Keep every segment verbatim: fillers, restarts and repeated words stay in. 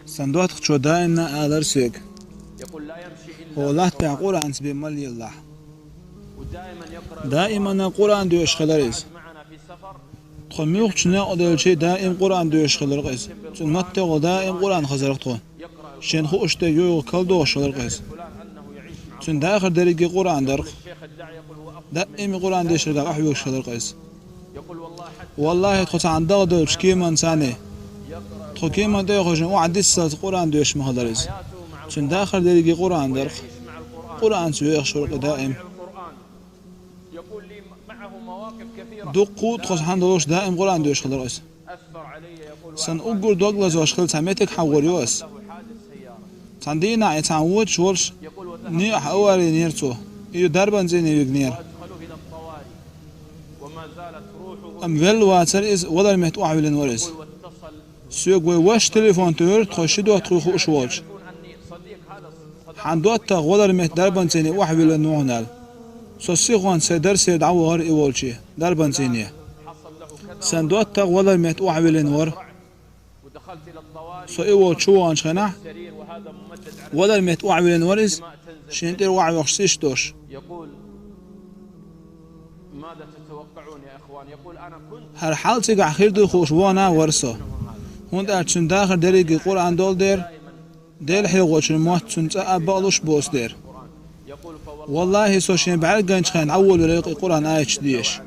Сан доттагӀчо даимна алар соьга: «Хьо латтахь Къуръанца бен ма лелалахь». Даимана Къуръан доьшуш хилар иза. Тхо муьлххачу некъа делча даим Къуръан доьшуш хилар-кх иза. Цуьнан маттехула даим Къуръан хазар-кх тхо. Шена хууш дерг йойла кхалдохуш хилар-кх иза. Цуьнан дахар дерриге Къуръан дар-кх. Даим Къуръан дешаргахь охьавуьгуш хилар-кх иза. Валлахьи, тхо цхьана дагӀа долчу кеманца, тхо кеман тӀе а хожийна, охьадиссалц Къуръан доьшуш ма хилар иза. Цуьнан дахар дерриге Къуръан дар-кх. Къуръанца вехаш вара-кх и даим. Дуккха а тхо цхьана долуш даим Къуръан доьшуш хилар иза. Сан уггар дог лазош хилла цхьа меттиг хьахор ю ас. Цхьана дийнахь и цхьана вочуш волуш некъахь аварийнера цо. И дарбан цӀийне вигнера. Амма велла вацара иза, валар метта охьавиллина вара иза. Соьга вай вашас телефон туьйхира, тхо ши доттагӀий хууш волчу. Хьан доттагӀа валар метта дарбан цӀийне охьавиллина ву хьуна аьлла. Со сихонца сайн дарсе дӀавахара и волчу, дарбан цӀийне. Сан доттагӀа валар метта охьавиллина вара. Со и волчу чу ваханчу хенахь, валар метта охьавиллина вара иза, шена тӀера охьавоьхуш иштта долуш. ХӀара хьал цигахь хир ду хууш вахана вара со. ХӀунда аьлча цуьнан дахар дерриге Къуръан долу дера, Делан хьехочун мотт цуьнан цӀа а бакъалуш боцу дера. Валлахьи, со шен бӀаьрг ганчу хенахь дӀаволавелира-кх и Къуръан аяташ деша.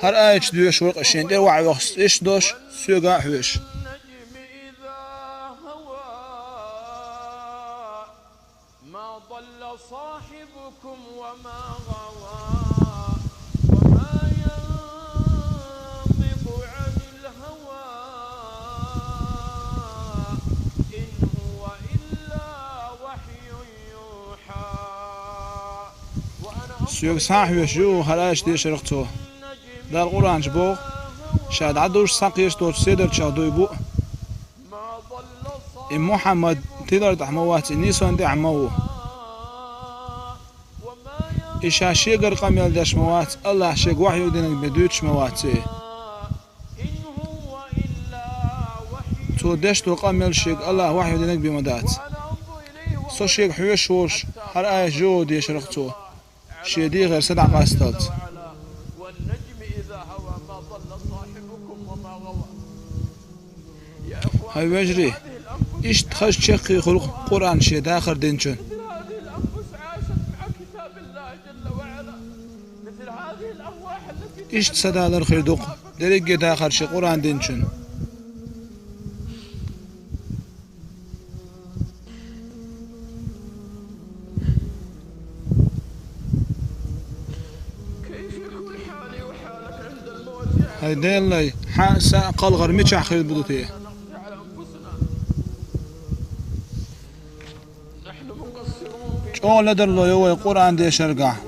ХӀара аяташ доьшуш вара-кх шена тӀера охьавоьхуш иштта долуш, соьга а хьоьжуш. ما ضل صاحبكم وما غوى، وما ينطق عن الهوى، إن هو إلا وحي يوحى. Соьга схьа а хьоьжуш ю хӀара аяташ дешарх цо. Дала Къуръан чу боху: «Ша дӀадужуш схьакхеташ долчу седарчех дуй бу». И Мухьаммад тилар тӀехь ма вац, и нийсонна тӀехь ма ву. И ша шегара къамел деш ма вац, Аллахь шега вахьйу динарг бен дуьйцуш ма вац и. Цо деш долу къамел шега Аллахь вахьйу динарг бен ма дац. Со шега хьоьжуш волуш, хӀара аяташ жо дешарх цо. Шен дегӀера са дӀакъасталц. ХӀай вежарий, иштта хаза чаккхе хуьлу-кх Къуръан шен дахар динчун. Иштта са далар хир ду-кх дерриге дахар шен Къуръан динчун. ХӀай Деллай, хьан а, сан а кхалхар мичахь хир ду те? ЧӀогӀа ледарло йо вай Къуръан дешаргахь.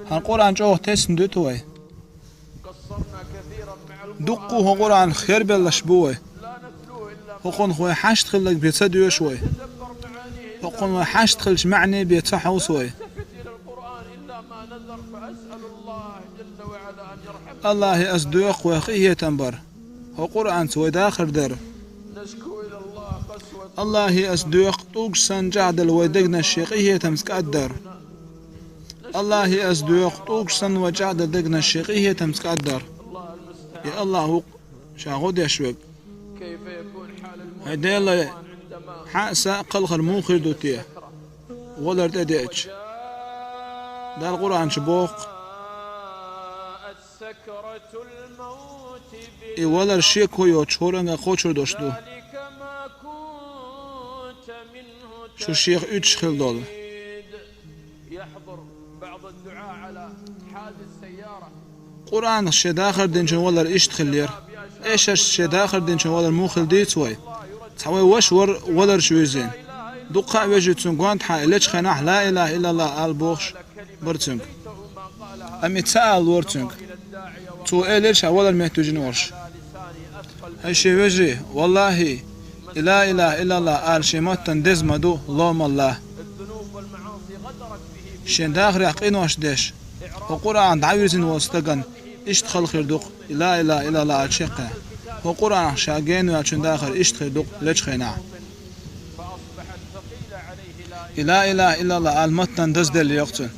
ХӀара Къуръан чӀогӀа тесна дуьту вай. Дуккха а хӀокху Къуръанах хербеллаш бу вай. ХӀокхунах вай хьашт хилларг бен ца доьшу вай. ХӀокхунах вай хьашт хиллачу маьӀне бен ца хьовсу вай. Аллахье, ас доьху вай къинхетам бар. ХӀокху Къуръанца вай дахар дар. Аллахье, ас доьху, тӀулгаш санна чӀагӀделла вай дегнаш шен къинхетамца кӀаддар. Аллахье, ас доьху, тӀулгаш санна вай чӀагӀделла дегнаш шен къинхетамца кӀаддар. И Аллахь ву-кх ша гӀо деш верг. ХӀай Деллай, хьан а, сан а кхалхар муха хир ду те? Валар тӀедеъча. Дала Къуръан чу боху-кх: И валар шеко йоцуш хӀоранга кхочур долуш ду. Шу шех уьдуш хила долу. Къуръанах шен дахар динчун валар иштта хиллера. Эшаршца шен дахар динчун валар муха хила дийца вай? Цхьа вай ваша вара валарш вуьззина. Дуккха а вежарий цуьнга гонаха и лечу хенахь ла илахӀа иллаллахӀ ала бохуш бара цуьнга. Амма и ца ала лора цуьнга. Цо элира ша валар метта вижина волуш. ХӀай шен вежарий, валлахӀи, и ла илахӀа иллаллахӀ ала шен маттана деза ма ду, ломалла. Шен дахарехь къинош деш, хӀокху Къуръан дӀавирзина волу стагана иштта хала хир ду-кх и ла илаха иллаллах аьлла чекхе. ХӀокху Къуръанах ша гена ваьллачун дахар иштта хир ду-кх лечу хенахь. И ла илаха иллаллах аьлла маттана дазделла йоккху цуьнан.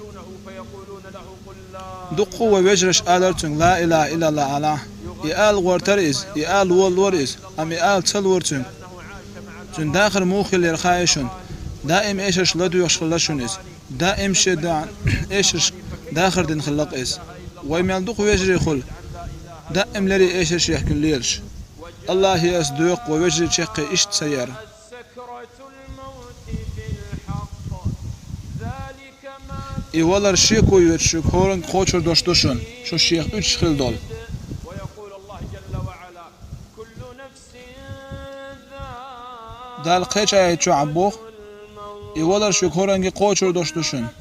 Дуккха а вай вежарша алара цуьнга: «Ла илаха иллаллах алахь». И ала гӀортара иза, и ала волалора иза, амма и ала ца лора цуьнга. Цуьнан дахар муха хиллера хаьий шуна? Даим эшарш ладоьгӀуш хилла шуна иза. Даим шен да-, эшарш дахар дина хилла-кх иза. Вай мел дукха вежарий хуьлу, даим леррина эшарш ехкина лелаш. Аллахье аса доьху вай вежарий чекхе иштта ца яр. И валар шеко йоьду шуьга, хӀоранга кхочур долуш ду шуна, шу шех уьдуш хила долу. Далла кхечу аят чохь боху: «И валар шуьга хӀоранге кхочур долуш ду шуна».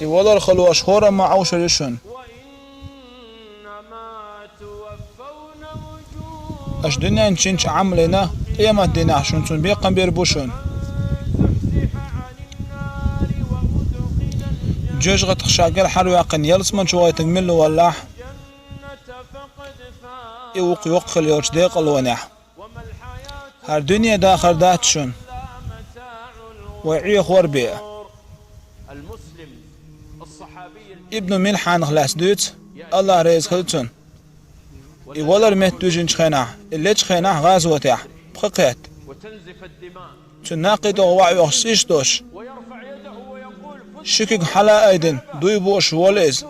И валар халош хӀораммо Ӏовшур ю шуна. Аша дуьнен чу йинчу Ӏамална къематдийнахь шуна цунна бекхам бийр бу шуна. ЖожагӀатах ша кӀелхьарваьккхина ялсамани чу вахийтинарг мила ву аьлча, и ву-кх йоккха хила йолчу декъалонехь. ХӀара дуьне дахар дац шуна, вай Ӏехор бен. Ибну Милхьанах лаьцна дуьйцу, Аллахь реза хила цунна. И валар метта вижинчу хенахь, и лечу хенахь гӀазотехь, пха кхетта. Цуьнан накхий тӀехула ваӀа оьхуш цӀийш долуш, ши куьг хьала а айдина, дуй бууш волу иза.